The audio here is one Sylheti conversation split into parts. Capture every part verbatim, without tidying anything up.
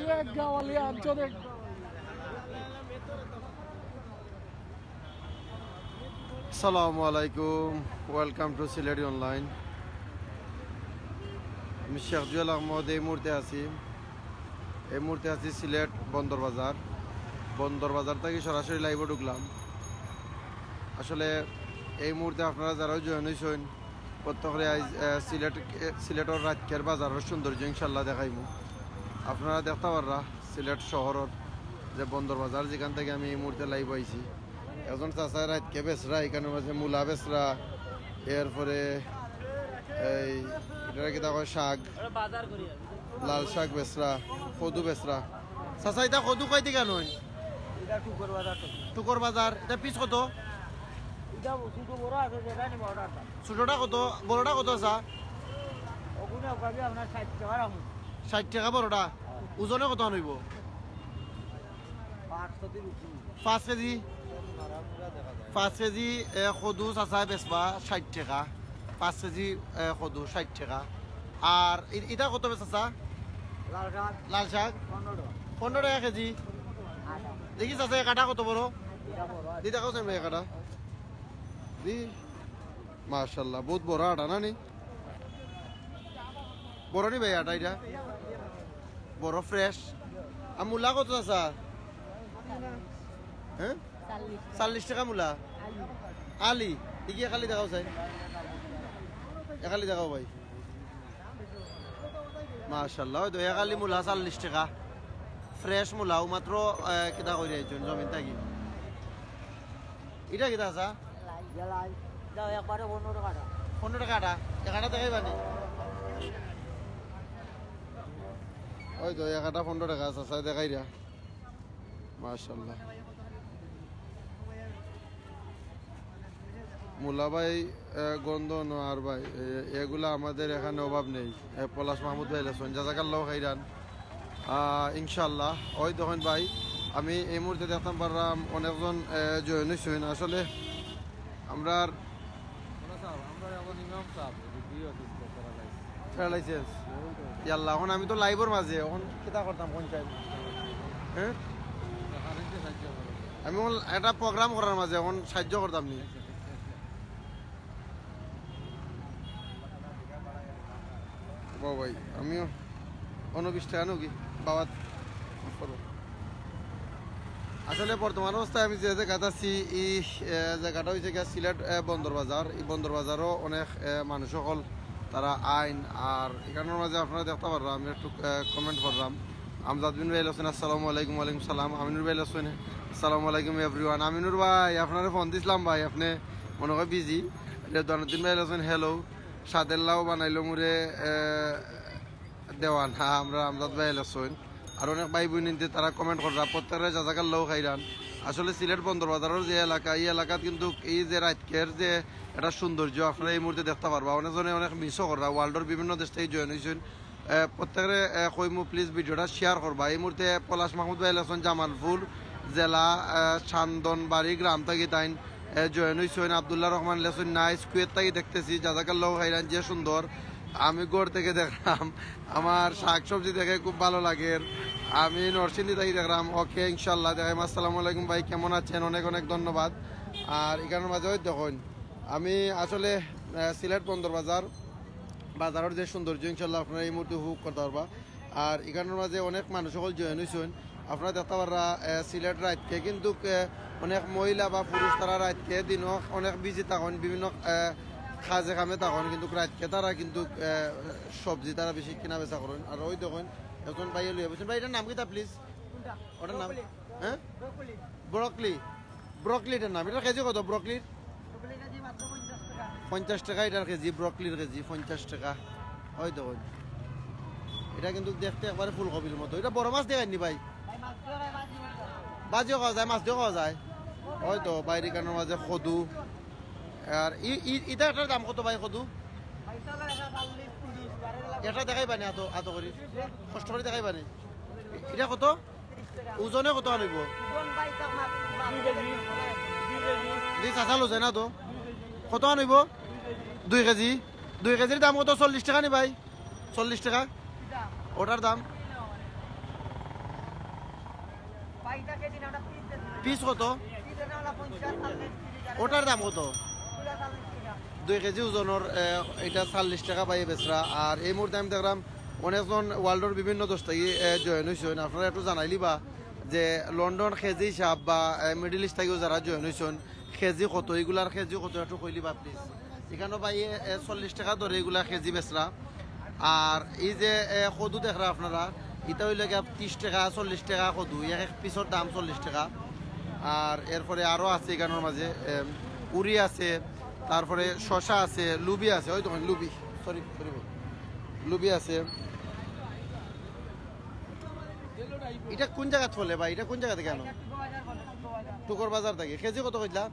এক গাওয়ালি আনছো দেখ। আসসালামু আলাইকুম, welcome to সিলেটি অনলাইন। আমি শেখ জুয়েল আহমদ। এই মুহূর্তে আছি, এই মুহূর্তে আছি সিলেট বন্দর বাজার। বন্দর বাজার থাকি সরাসরি লাইভো ঢুকলাম। আসলে এই মুহূর্তে আপনারা যারাও জয়েন হইছেন, প্রত্যেকরে আইজ, আহ, সিলেট, এ, সিলেটর রাইতকার বাজারর সৌন্দর্য ইনশাল্লাহ দেখাইমু। আপনারা দেখতা পাররা সিলেট শহরর যে বন্দর বাজার, যেখান থাকি আমি এই মুহূর্তে লাইভো আইছি। একজন চাচায় রাইতকে বেচরা, এখানর মাঝে মূলা বেচরা, এরপরে এই, ইটারে কিতা কয়, শাক, লাল শাক বেচরা, কদু বেচরা। চাচা, ইটা কদু কয় টেকা নইন? ইটা টুকর বাজার তো। টুকর বাজার, ইটা পিস কত? ইটা ছোট বড় আছে, যেটা নিবা অর্ডার দাও। ছোটটা কত, বড়টা কত চাচা? ওগুলো ভাবি আপনার ষাট টেকা রাখুন। ষাট টেকা বড়টা। ওজনে কত অইবো? পাঁচ কেজি। পাঁচ কেজি, এ, কদু চাচায় বেচবা ষাট টেকা। পাঁচ কেজি, এ, কদু ষাট টেকা। আর ই-, ইটা কত বেচা চাচা? লাল শাক। লাল শাক? পনেরো টেকা। পনেরো টেকা কেজি। দেখি চাচা, এ কাটা কত বড়? দি দেখাও চাই ভাই এ কাটা। দি, মাশাআল্লাহ, বহুত বড় আটা না নি? বড় নি ভাই আটা ইটা? বড় ফ্রেশ। আর মূলা কত চাচা? হ্যাঁ? চল্লিশ টেকা মূলা। আলি, দেখি এ কালি দেখাও চাই। এ কালি দেখাও ভাই। মাশাআল্লাহ, ওই তো এ কালি মূলা চল্লিশ টেকা। ফ্রেশ মূলা, ও মাত্র, আহ, কিতা করি একজন জমিন থাকি। ইটা কিতা চাচা? যাও, একবারে পনেরো টেকা আটা। পনেরো টেকা আটা? এ কাটা দেখাইবা নি? ওই তো, এ কাটা পনেরো টেকা আছে, চাচা দেখাইরা। মাশাআল্লাহ। মূলা ভাই, এ, গন্ধ ন আর ভাই, এ, এগুলা আমাদের এখানে অভাব নেই। এ, পলাশ মাহমুদ ভাই লেসন, জাজাকাল্লাহ খাইরান। আহ, ইনশাআল্লাহ, ওই দেখইন ভাই, আমি এই মুহূর্তে দেখতাম পারলাম অনেকজন, এ, জয়েন হইছেন। আসলে আমরার প্যারালাইসিস। ইয়াল্লা, এখন আমি তো লাইভর মাঝে, এখন কিতা করতাম কোন সাইড? হ্যাঁ? আমি এখন একটা প্রোগ্রাম করার মাঝে, এখন সাহায্য করতাম নি। বাবা ভাই, আমিও অনবিশ টাকা নুকি বাবা। আসলে বর্তমান অবস্থায় আমি যে জায়গাত আছি, এই, এ, জায়গাটা হইছে গিয়া সিলেট, এ, বন্দর বাজার। এই বন্দর বাজারও অনেক, এ, মানুষ সকল তারা আইন। আর এখানর মাঝে আপনারা দেখতা পাররা, আমি একটু, এ, কমেন্ট করলাম। আমজাদ বিন ভাই আছেন, আসসালামু আলাইকুম। ওয়ালাইকুম সালাম। আমিনুর ভাই আছেন, আসসালামু আলাইকুম everyone। আমিনুর ভাই, আপনারে ফোন দিছিলাম ভাই, আপনি মনে হয় বিজি। রেদওয়ানুদ্দিন ভাই আছেন, হ্যালো। সাদেল্লাও বানাইলো মুরে, এ, দেওয়ান, হ্যাঁ, আমরা আমজাদ ভাই আছেন। আর অনেক ভাই বোন ইনতে তারা কমেন্ট কররা, প্রত্যেকরে জাজাকাল্লাহ খাইরান। আসলে সিলেট বন্দর বাজারর যে এলাকা, এই এলাকাত কিন্তু এই যে রাইতকের যে একটা সৌন্দর্য আপনারা এই মুহূর্তে দেখতা পারবা। অনেকজনে অনেক মিসও কররা, ওয়ার্ল্ডর বিভিন্ন দেশ থাকি জয়েন হইছেন। এ, প্রত্যেকরে, এ, কইমু, প্লিজ ভিডিওটা শেয়ার করবা। এই মুহূর্তে পলাশ মাহমুদ ভাই লেসন জামালপুর জেলা, এ, চান্দনবাড়ি গ্রাম থাকি তাইন, এ, জয়েন হইছেন। আব্দুল্লাহ রহমান লেসন নাইস, কুয়েত থাকি দেখতেছি, জাজাকাল্লাহ খাইরান, যে সুন্দর। আমি ঘর থেকে দেখলাম, আমার শাক সবজি দেখে খুব ভালো লাগে। আমি নরসিংদী থাকি দেখলাম। ওকে, ইনশাল্লাহ দেখাইম। আসসালামু আলাইকুম ভাই, কেমন আছেন? অনেক অনেক ধন্যবাদ। আর এখানর মাঝে ওই দেখইন, আমি আসলে, আহ, সিলেট বন্দর বাজার, বাজারর যে সৌন্দর্য ইনশাল্লাহ আপনারা এই মুহূর্তে উপভোগ করতা পারবা। আর এখানর মাঝে অনেক মানুষ সকল জয়েন হইছেন। আপনারা দেখতা পাররা, আহ, সিলেট রাইতকে কিন্তু, আহ, অনেক মহিলা বা পুরুষ তারা রাইতকে দিনও অনেক বিজি থাকইন, বিভিন্ন, আহ, কাজে কামে থাকইন, কিন্তু রাইতকে তারা কিন্তু, আহ, সবজি তারা বেশি কিনা বেচা করইন। আর ওই দেখইন একজন ভাই লইয়া বলছেন, ভাই এটার নাম কিতা প্লিজ? ওটার নাম? হ্যাঁ? ব্রকলি। ব্রকলি এটার নাম। এটার কেজি কত ব্রকলির? পঞ্চাশ টেকা এটার কেজি, ব্রকলির কেজি পঞ্চাশ টেকা। ওই দেখইন, এটা কিন্তু দেখতে একবারে ফুলকপির মতো। এটা বড় মাছ দেখাইনি ভাই? ভাজিও খাওয়া যায়, মাছ দিয়েও খাওয়া যায়। ওই তো বাইরে কানোর মাঝে কদু। আর ই-, ই-, ইটা এটার দাম কত ভাই কদু? এটা দেখাইবা নি, এত, এত করি? কষ্ট করি দেখাইবা নি? এটা কত? ওজনে কত আনিব? জি, চাচা, ওজনে তো। কত আনিব? দুই কেজি। দুই কেজির দাম কত? চল্লিশ টেকা নি ভাই? চল্লিশ টেকা? ওটার দাম? পিস কত? ওটার দাম কত? দুই কেজি ওজনর, এ, এটা চল্লিশ টাকা ভাইয়ে বেচরা। আর এই মুহূর্তে আমি দেখলাম অনেকজন ওয়ার্ল্ডর বিভিন্ন দেশ থাকি, এ, জয়েন হইছইন। আপনারা একটু জানাইলিবা যে লন্ডন কেজি হিসাব বা, এ, মিডল ইস্ট থাকিও যারা জয়েন হইছইন, কেজি কত, এগুলার কেজি কত একটু কইলিবা প্লিজ। এখানো ভাইয়ে, এ, চল্লিশ টাকা ধরে এগুলা কেজি বেচরা। আর এই যে, এ, কদু দেখরা আপনারা, এটা হইল গিয়া তিরিশ টাকা, চল্লিশ টাকা কদু, এক এক পিসর দাম চল্লিশ টাকা। আর এরপরে আরো আছে এখানোর মাঝে, এম, উরি আছে, তারপরে শশা আছে, লুবি আছে, ওই দেখইন লুবি, সরি, সরি, লুবি আছে। এটা কোন জায়গা থলে ভাই? এটা কোন জায়গা থেকে আনো? টুকর বাজার থেকে। কেজি কত কইলা?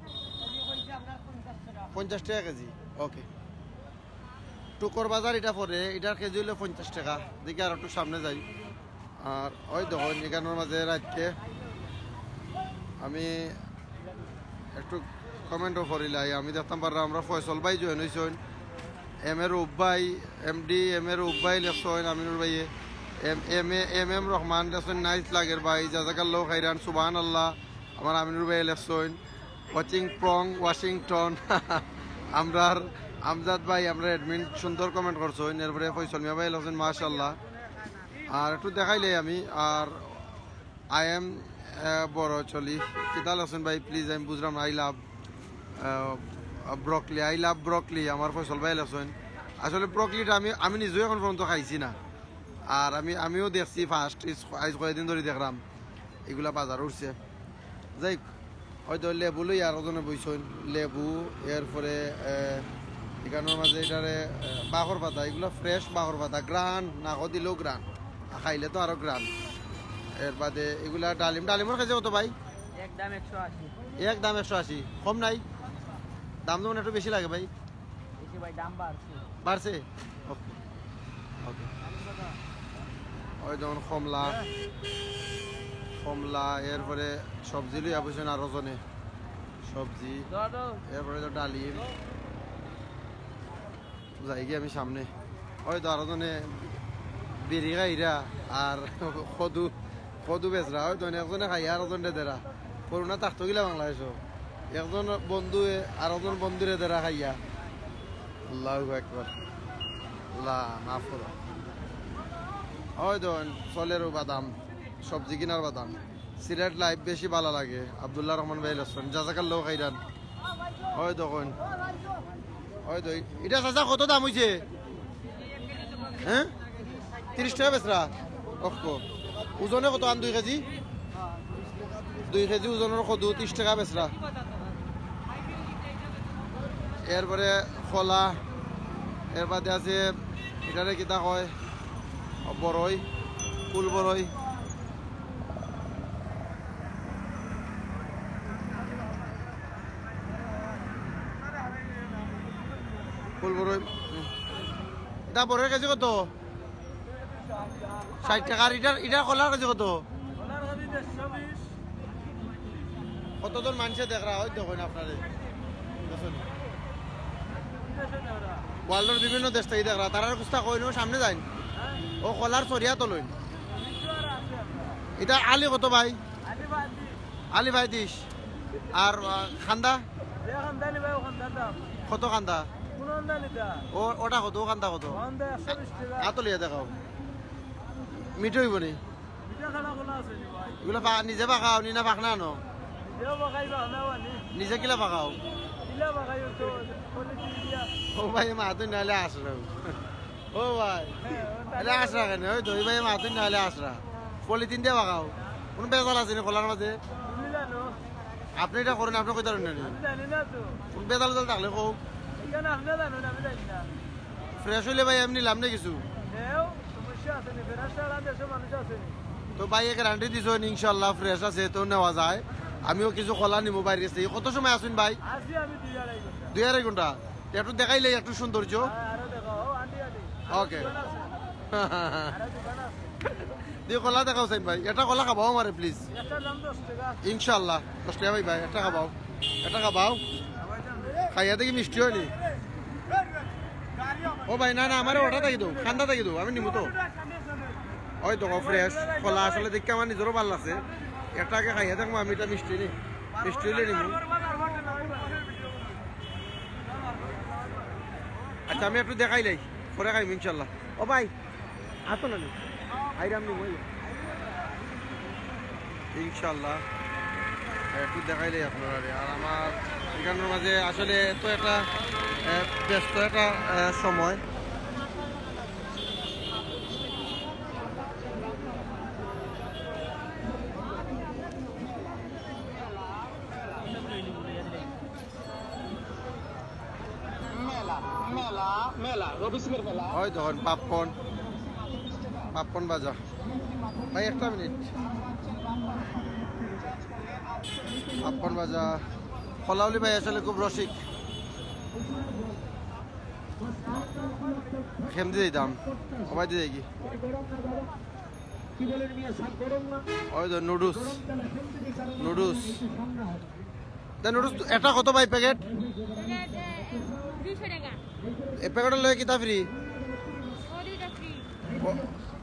পঞ্চাশ টাকা কেজি। ওকে। টুকর বাজার এটা পড়ে, এটার কেজি হইলো পঞ্চাশ টাকা। দেখি আর একটু সামনে যাই। আর ওই দেখো, এখানোর মাঝে রাইতকে আমি একটু কমেন্টও করিলাই, আমি দেখতাম পারলাম আমরা ফয়সল ভাই জয়েন হইছইন, এম এ রৌফ ভাই, M D M A Rauf ভাই লেখছইন, আমিনুর ভাইয়ে, M M A M M Rahman লেখছইন, নাইস লাগের ভাই, জাজাকাল্লাহ খাইরান, সুবহানাল্লাহ, আমার আমিনুর ভাই লেখছইন, ওয়াচিং ফ্রম ওয়াশিংটন। আমরার আমজাদ ভাই, আমরা অ্যাডমিন সুন্দর কমেন্ট করছইন। এরপরে ফয়সল মিয়া ভাই লেখছইন, মাশাআল্লাহ। আর একটু দেখাইলে আমি, আর আই এম বড় চলি, কিতা লেখছইন ভাই? প্লিজ, আমি বুঝলাম না। I love broccoli, I love broccoli, আমার ফয়সল ভাই লেখছইন। আসলে ব্রকলিটা আমি, আমি নিজেও এখন পর্যন্ত খাইছি না। আর আমি, আমিও দেখছি ফার্স্ট, আইজ কয়েকদিন ধরে দেখলাম এগুলা বাজার উঠছে। যাই হোক, হয়তো লেবু লই আরো জনে বইছইন, লেবু, এরপরে, এ, এখানোর মাঝে এটারে, এ, বাখর পাতা, এগুলা ফ্রেশ বাখর পাতা, গ্রান, না দিলেও গ্রান, আর খাইলে তো আরো গ্রান। এর বাদে এগুলা ডালিম, ডালিমর কেজি কত ভাই? এক দাম একশো আশি। এক দাম একশো আশি, কম নাই? দাম তো মনে একটু বেশি লাগে ভাই। বেশি ভাই, দাম বাড়ছে। বাড়ছে? ওকে, ওকে। ওই যেমন কমলা, কমলা, এরপরে সবজি লইয়া বইছইন আরো জনে, সবজি, এরপরে তো ডালিম। যাই গিয়া আমি সামনে, ওই তো আরো জনে বিড়ি খাইরা আর কদু, কদু বেচরা, ওই তো একজনে খাইয়া আরো জনরে দেরা। করোনা থাকতো গিলা বাংলাদেশো, একজন বন্ধু আরো জন বন্ধুরে দেরা খাইয়া। আল্লাহু আকবার। আল্লাহ মাফ করো। ওই তো চলের বাদাম, সবজি কিনার বাদাম। সিলেট লাইভ বেশি ভালা লাগে। আব্দুল্লাহ রহমান ভাই লেখছইন, জাজাকাল্লাহ খাইরান। ওই দেখইন, ওই তো। এটা চাচা কত দাম হইছে? হ্যাঁ, তিরিশ টাকা বেচরা। ওকে। ওজনে কত আন? দুই কেজি? দুই কেজি ওজনর কদু তিরিশ টাকা বেচরা। এরপরে কলা, এর বাদে আছে, এটারে কিতা কয়? বড়ই, ফুল বড়ই। ফুল বড়ই। এটা বড়ইর কেজি কত? ষাইট টাকা। আর ইটার, ইটার কলার কেজি কত? কতজন মানষে দেখরা, ওই দেখইন আপনারে। দেখছইন? ওয়ার্ল্ডর বিভিন্ন দেশ থাকি দেখরা, তারার কুস্তা কইন, সামনে যাইন। ও কলার সরিয়া তো লইন। ইটা আলি কত ভাই? আলি ভাই তিশ। আর, আহ, খান্দা? কত খান্দা? ও, ওটা কত? ও খান্দা কত? আতলিয়া দেখাও। মিঠা হইব নি? এগুলা পা-, নিজে পাকাও নি না পাকনা আনো? নিজে কিলা পাকাও? ও ভাই, মাতুন নাইলে আসরা। ও ভাই, এলে আসরা কেনে? ওই তো, ওই ভাই, মাতুন নাইলে আসরা। পলিথিন দিয়া পাকাও। কোন বেজাল আছে নি কলার মাঝে? আপনি এটা করেন, আপনি কইতা পারেন না নি? কোন বেজাল উজাল থাকলে কও। ফ্রেশ হইলে ভাই, এমনি লাভ নেই কিছু। তো ভাই, গ্যারান্টি দিছইন, ইনশাআল্লাহ ফ্রেশ আছে, তো নেওয়া যায়। আমিও কিছু কলা নিমু বাইরে গেছে। কত সময় আছইন ভাই? দুই আড়াই ঘন্টা। একটু দেখাইলে একটু সৌন্দর্য। ওকে। দুই কলা দেখাও চাইন ভাই, এটা কলা খাবাও আমারে প্লিজ। ইনশাআল্লাহ, দশ টাকা ভাই, ভাই, একটা খাবাও, একটা খাবাও। খাইয়া দেখি মিষ্টি হয়নি। ও ভাই, না, না, আমারে ওটা থাকি দেও, খান্দা থাকি দেও, আমি নিমু তো। ওই দেখো, ফ্রেশ কলা, আসলে দেখে আমার নিজেরও ভালো লাগছে। একটা আগে খাইয়া দেখমু আমি, এটা মিষ্টি নি, মিষ্টি অইলে নিমু। আচ্ছা, আমি একটু দেখাইলাই, পরে খাইমু ইনশাল্লাহ। ও ভাই, আসো না নি, আইরাম নি ভাই। ইনশাল্লাহ, একটু দেখাইলাই আপনারারে। আর আমার এখানর মাঝে আসলে তো একটা, আহ, ব্যস্ত একটা, আহ, সময়। মেলা, মেলা, মেলা, রবি সিংহের মেলা। ওই দেখুন পাপন, পাপন বাজা। ভাই, একটা মিনিট। পাপন বাজা। কলাউলি ভাই আসলে খুব রসিক। খেমদি দিতাম, সবাই দিয়ে দেখি। ওই তো নুডলস, নুডলস। তা নুডলস এটা কত ভাই প্যাকেট? এটা, এটা দুইশো টাকা। এ প্যাকেটের লগে কিতা ফ্রি? ও দুইটা ফ্রি।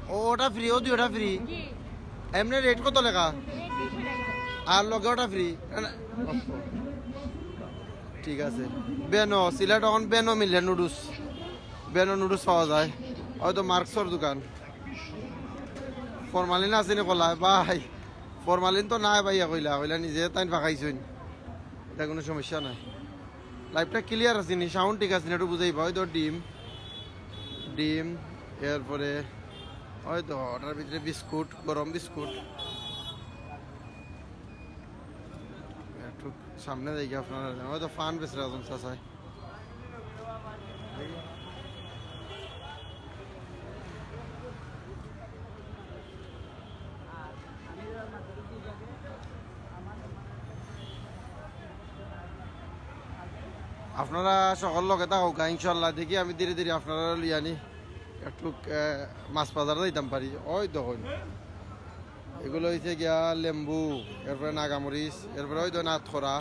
ও, ওটা ফ্রি, ও দুইটা ফ্রি। জি। এমনি রেট কত লেখা? রেট দুইশো টাকা। আর লগে ওটা ফ্রি? না, না। ঠিক আছে। বেনো, সিলেট এখন বেনো মিলে নুডলস। বেনো নুডলস পাওয়া যায়। হয়তো মার্কসর দোকান। ফরমালিন আছে নি কলায়? ভাই, ফরমালিন তো নাই ভাইয়া কইলা, কইলা নিজে তাইন ফাঁকাইছইন। এটা কোনো সমস্যা নাই। লাইভটা ক্লিয়ার আছে নি? সাউন্ড ঠিক আছে নি? একটু বুঝাইবা। ওই তো ডিম, ডিম, এরপরে ওই তো ওটার ভিতরে বিস্কুট, গরম বিস্কুট। একটু সামনে দেখি আপনারা, ওই তো ফান বেচরা একজন চাচায়। আপনারা সকল লগে থাকউক্কা, ইনশাআল্লাহ। দেখি আমি ধীরে ধীরে আপনারারে লইয়া নি একটু, আহ, মাছ বাজার যাইতাম পারি। ওই দেখুন, এগুলো হইছে গিয়া লেম্বু, এরপরে নাগামরিচ, এরপরে ওই দেখুন আতকরা,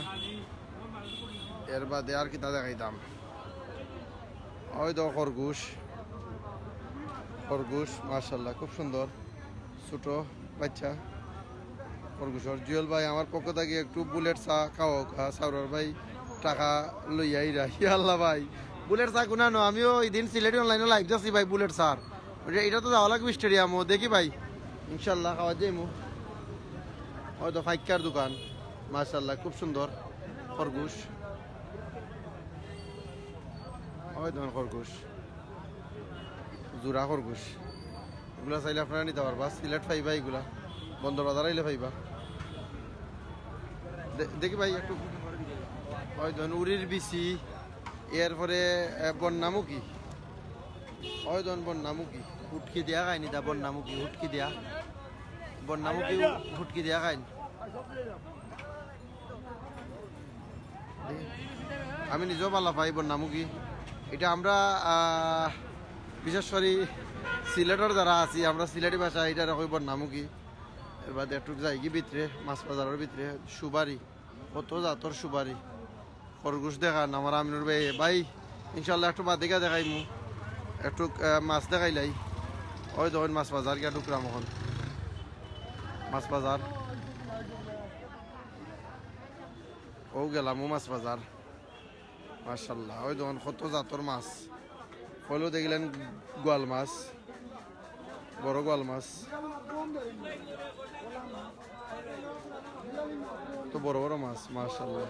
এর বাদে আর কিতা দেখাইতাম। ওই দেখো খরগোশ, খরগোশ মাশাআল্লাহ খুব সুন্দর, ছোট বাচ্চা খরগোশর। জুয়েল ভাই, আমার পক্ষ থাকি একটু বুলেট চা খাওয়াউক্কা, সাউরার ভাই টাকা লইয়া আইরা। ইয়া আল্লাহ ভাই, বুলেট চা কুনানো? আমিও ওই দিন সিলেটি অনলাইনো লাইভ দিছি ভাই, বুলেট চার। ওই যে এটা তো যাওয়া লাগবে স্টেডিয়ামও, দেখি ভাই, ইনশাআল্লাহ খাওয়া যাইমু। ওই তো ফাইক্কার দোকান, মাশাআল্লাহ খুব সুন্দর খরগোশ। ওই দেখুন খরগোশ, জোড়া খরগোশ, এগুলা চাইলে আপনারা নিতা পারবা। সিলেট পাইবা এগুলা, বন্দর বাজার আইলে পাইবা। দে-, দেখি ভাই একটু, ওই দেখুন উরির বিচি, এরপরে, এ, বন্যামুখী, ওই দেখুন বন্যামুখী, হুটকি দিয়া খাইন ইতা, বন্যামুখী হুটকি দিয়া, বন্যামুখী হুটকি দিয়া খাইন। আমি নিজেও ভালা পাই বন্যামুখী। এটা আমরা, আহ, বিশেষ করি সিলেটর যারা আছি, আমরা সিলেটি ভাষা এটারে কই বন্যামুখী। এর বাদে একটু যাইগি ভিতরে, মাছ বাজারর ভিতরে, সুপারি, কত জাতর সুপারি। খরগোশ দেখান আমার আমিনুর ভাই। ভাই, ইনশাআল্লাহ একটু বাদে গিয়া দেখাইমু। একটু, আহ, মাছ দেখাইলাই। ওই দেখুন মাছ বাজার গিয়া ঢুকলাম এখন। মাছ বাজার। ও গেলাম ও মাছ বাজার। মাশাআল্লাহ, ওই দেখুন কত জাতর মাছ। পয়লা দেখলাম গোয়াল মাছ, বড় গোয়াল মাছ। তো বড় বড় মাছ, মাশাআল্লাহ।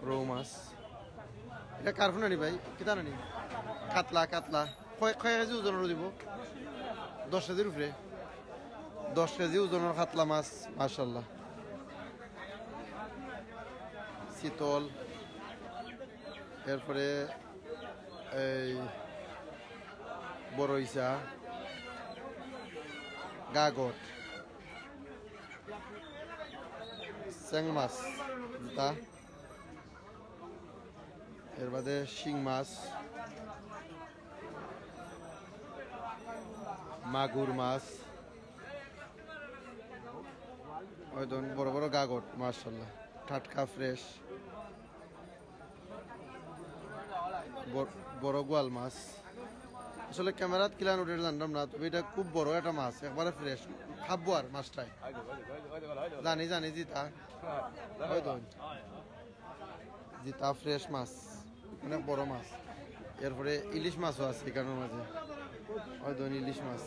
রৌ মাছ। এটা কার্প নানি ভাই? কিতা নানি? কাতলা, কাতলা। কয়, কয় কেজি ওজনর দিব? দশ কেজির উপরে। দশ কেজি ওজনর কাতলা মাছ, মাশাআল্লাহ। চিতল, এরপরে এই বড়ইচা, গাগট, চেং মাছ, যেটা এর বাদে শিং মাছ, মাগুর মাছ, ওই ধরুন বড় বড় গাগট, মাশাআল্লাহ, টাটকা ফ্রেশ। বড়, বড় গোয়াল মাছ, আসলে ক্যামেরাত কিলান উঠে জানলাম না, তবে এটা খুব বড় একটা মাছ, একবারে ফ্রেশ, খাবো আর মাছটাই। জানি, জানি, জিতা। ওই দেখইন, জিতা ফ্রেশ মাছ, অনেক বড় মাছ। এরপরে ইলিশ মাছও আছে এখানোর মাঝে। ওই দেখইন ইলিশ মাছ,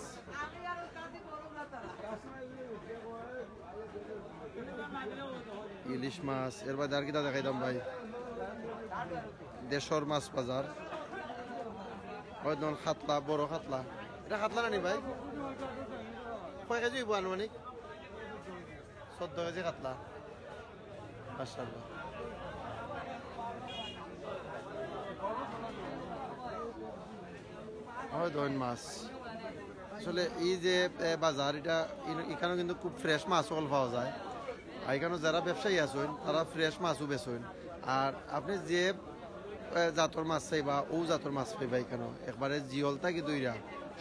ইলিশ মাছ। এর বাদে আর কিতা দেখাইতাম ভাই? দেশর মাছ বাজার। ওই দেখইন কাতলা, বড় কাতলা। এটা কাতলা নানি ভাই? কয় কেজি অইবো আনুমানিক? চৌদ্দ কেজি কাতলা। মাশাআল্লাহ। ওই দেখইন মাছ। আসলে এই যে, এ, বাজার, এটা ইন-, এখানেও কিন্তু খুব ফ্রেশ মাছ সকল পাওয়া যায়। আর এখানে যারা ব্যবসায়ী আছইন, তারা ফ্রেশ মাছও বেচইন। আর আপনি যে, এ, জাতর মাছ চাইবা, ও জাতর মাছ পাইবা এখানে। একবারে জিওল থাকি দইরা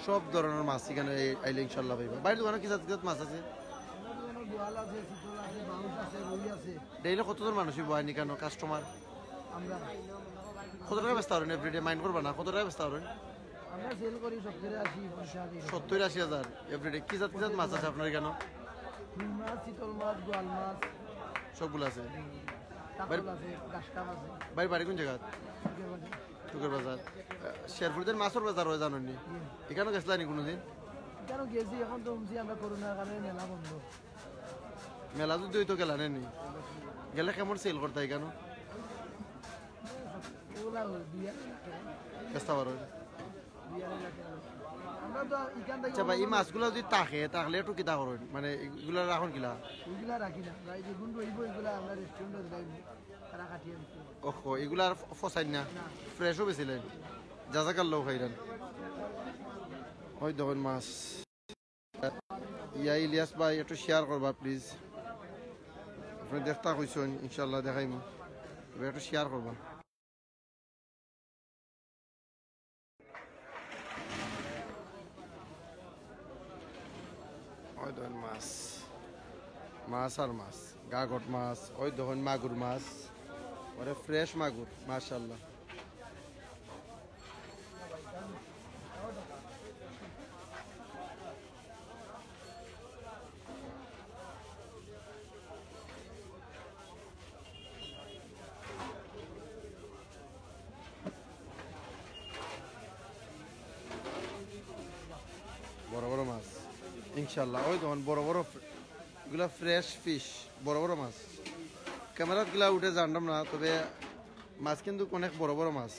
সব ধরনের মাছ এখানে এই-, আইলে ইনশাল্লাহ পাইবা। ভাইর দোকানো কি জাত কি জাত মাছ আছে? আমার দোকানো বোয়াল আছে, চিতল আছে, বাউস আছে, রুই আছে। ডেইলি কতজন মানুষ অইবো আইন এখানে কাস্টমার? আমরা কত টাকা বেচতা পারইন এভরিডে? মাইন্ড করবা না, কত টাকা বেচতা পারইন? আমরা সেল করি সত্তর আশি, পঁচাশি। সত্তর আশি হাজার এভরিডে। কি জাত কি জাত মাছ আছে আপনার এখানে? রুই মাছ, চিতল মাছ, বোয়াল মাছ। সবগুলো আছে। কাতল আছে, ঘাস কাপ আছে। ভাইর বাড়ি কোন জায়গা? টুকের বাজার। টুকের বাজার। আহ, শেরপুরদের মাছর বাজার হয় জানো নি? জি। এখানে গেছিলা নি কোনোদিন? এখানে গেছি, এখন তো শুনছি আমরা করোনার কারণে মেলা বন্ধ। মেলা যদি হইতো গেলা নি? গেলে কেমন সেল করতা এখানে? ওগুলা দুই আড়াই লাখ টাকা। বেচতা পারো? দুই আড়াই লাখ টাকা। আমরা তো এখান থেকে আচ্ছা ভাই, এই মাছগুলা যদি থাকে, তাহলে একটু কিতা করইন? মানে, এগুলা রাখইন কিলা? ওইগুলা রাখি না। আমরা এই যে গুন্ডু অইবো, এগুলা আমরা রেস্টুরেন্টে দিলাই, তারা কাটিয়ে আনছে। ওহো, এগুলা আর ফ-, ফসাইন না? না। ফ্রেশও বেচিলেন? জাজাকাল্লাহ খাইরান। ওই দেখইন মাছ। ইয়া ইলিয়াস ভাই, একটু শেয়ার করবা প্লিজ। আপনি দেখতা কইছইন, ইনশাল্লাহ দেখাইমু। তবে একটু শেয়ার করবা। ওই দেখইন মাছ, মাছ আর মাছ, গাগট মাছ, ওই দেখইন মাগুর মাছ, ওরে ফ্রেশ মাগুর, মাশাল্লাহ। বড় বড় মাছ, ইনশাল্লাহ। ওই দেখইন বড় বড় ফ্রে-, এগুলা ফ্রেশ ফিশ, বড় বড় মাছ। ক্যামেরাত কিলা উঠে জানলাম না, তবে মাছ কিন্তু অনেক বড় বড় মাছ।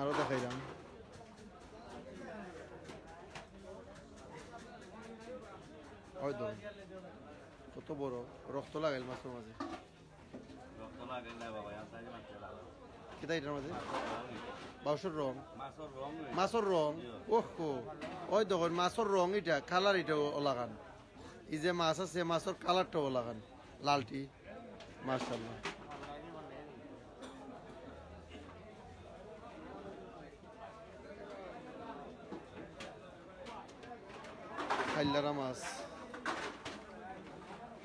আরো দেখাইলাম। ওই দেখইন, কত বড়, রক্ত লাগাইল মাছর মাঝে। রক্ত লাগে না বাবা, আর সাইজ মারতে লাগে। কিতা ইটার মাঝে? মাছর রং। বাউসর রং। মাছর রং অইছে। মাছর রং? জি। ওহো। ওই দেখইন, মাছর রং ইটা, কালার ইটা অলাখান। এই যে মাছ আছে, মাছর কালারটা অলাখান। লালটি। মাশাআল্লাহ। খাইল্লারা মাছ,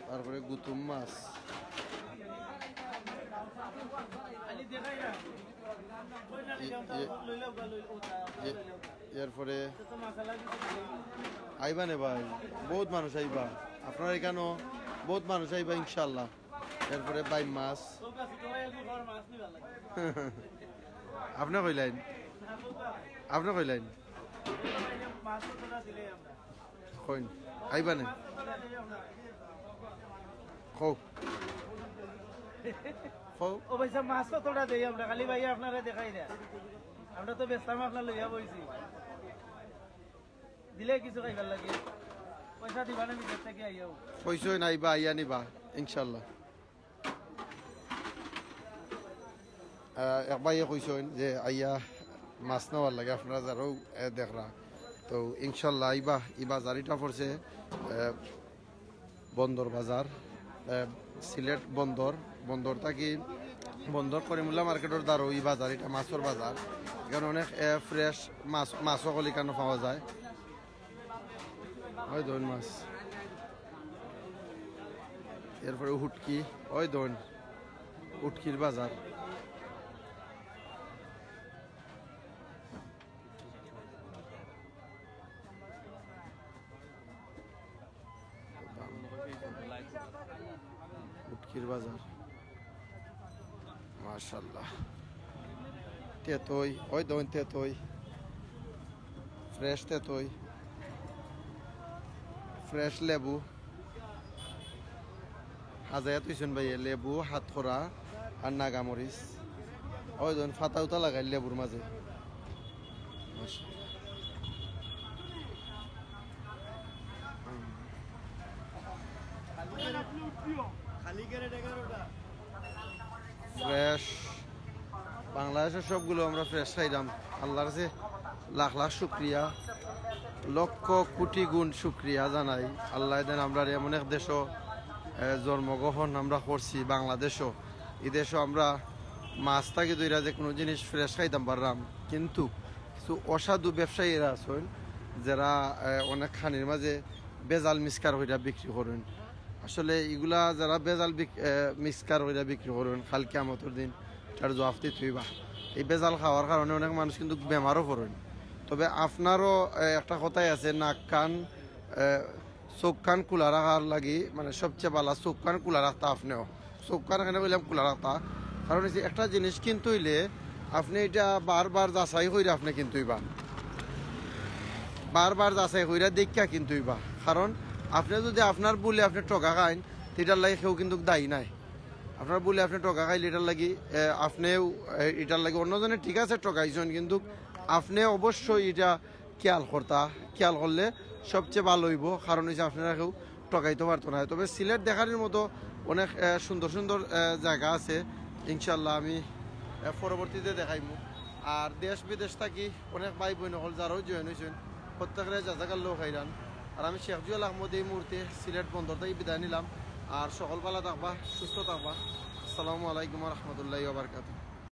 তারপরে গুতুম মাছ। এ-, এ-, এ-, এরপরে আইবা নে ভাই, বহুত মানুষ আইবা। আপনার এখানেও বহুত মানুষ আইবা ইনশাআল্লাহ। এরপরে বাইম মাছ। আপনে কইলাইন? আপনে কইলাইন? কইন? আইবা নে? কও। কও। ও ভাই সাহেব, মাছ কতটা দেই আমরা? খালি ভাই আপনারে দেখাই দেয়। আমরা তো বেচতাম, আপনার লইয়া বইছি। দিলে কিছু খাইবার লাগে। পয়সা দিবা না, নিজের থেকে আইয়াও। কইছইন আইবা, আইয়া নিবা, ইনশাল্লাহ। আহ, এক ভাইয়ে কইছইন যে আইয়া মাছ নেওয়ার লাগে, আপনারা যারাও, এ, দেখরা। তো ইনশাল্লাহ আইবা, ই বাজার ইটা পড়ছে, এ, বন্দর বাজার, এ, সিলেট বন্দর, বন্দর থাকি বন্দর করিমুল্লাহ মার্কেটর দ্বারও ই বাজার, ইটা মাছর বাজার। এখানে অনেক, এ, ফ্রেশ মাছ, মাছও কলিকানো পাওয়া যায়। ওই দেখইন মাছ। এরপরে হুটকি, ওই দেখইন হুটকির বাজার। বাজার। মাশাআল্লাহ। তেতই, ওই দেখইন তেতই। ফ্রেশ তেতই। ফ্রেশ লেবু। হাজাইয়া থইছইন ভাইয়ে, লেবু, হাতকরা আর নাগামরিচ। ওই দেখইন পাতা উতা লাগাইল লেবুর মাঝে। মাশাআল্লাহ। ফ্রেশ। বাংলাদেশর সবগুলো আমরা ফ্রেশ খাইলাম। আল্লাহর কাছে লাখ লাখ শুক্রিয়া, লক্ষ কোটি গুণ শুক্রিয়া জানাই। আল্লায় দেন আমরারে এমন এক দেশো, এ, জন্মগ্রহণ আমরা করছি, বাংলাদেশো। ই দেশো আমরা মাছ থাকি ধইরা যে কোনো জিনিস ফ্রেশ খাইতাম পাররাম, কিন্তু কিছু অসাধু ব্যবসায়ীরা আছইন, যেরা, এ, অনেক খানির মাঝে ভেজাল মিক্সচার কইরা বিক্রি করইন। আসলে ইগুলা যেরা ভেজাল বিক-, এ, মিক্সচার কইরা বিক্রি করইন, কাইল কিয়ামতর দিন ইটার জবাব দিতে অইবা। এই ভেজাল খাওয়ার কারণে অনেক মানুষ কিন্তু বেমারও পড়ইন। তবে আপনারও, এ, একটা কথাই আছে, নাক কান, এ, চোখ কান খোলা রাখার লাগি, মানে, সবচেয়ে ভালা চোখ কান খোলা রাখতা আপনেও। চোখ কান কেনে কইলাম খোলা রাখতা, কারণ অইছে একটা জিনিস কিনতে অইলে আপনে ইটা বারবার যাচাই কইরা আপনে কিনতে অইবা, বারবার যাচাই কইরা দেখিয়া কিনতে অইবা। কারণ আপনে যদি আপনার ভুলে আপনে ঠকা খাইন, তে ইটার লাগি কেউ কিন্তু দায়ী নায়। আপনার ভুলে আপনে ঠকা খাইলে ইটার লাগি, এ, আপনেও, এ, ইটার লাগি অন্যজনে ঠিক আছে ঠকাইছইন, কিন্তু আপনে অবশ্যই ইটা খেয়াল করতা, খেয়াল করলে সবচেয়ে ভালা অইবো। কারণ অইছে আপনারা কেউ ঠকাইতো পারতো নায়। তবে সিলেট দেখানির মতো অনেক, এ, সুন্দর সুন্দর, এ, জাগা আছে, ইনশাআল্লাহ আমি, এ, পরবর্তীতে দেখাইমু। আর দেশ বিদেশ থাকি অনেক ভাই বইন অকল যেরাও জয়েন অইছইন, প্রত্যেকরে জাজাকাল্লাহ খাইরান। আর আমি শেখ জুয়েল আহমদ এই মুহূর্তে সিলেট বন্দর থাকি বিদায় নিলাম। আর সকল ভালা থাকবা, সুস্থ থাকবা। আসসালামু আলাইকুম ওয়া রাহমাতুল্লাহি ওয়া বারাকাতুহু।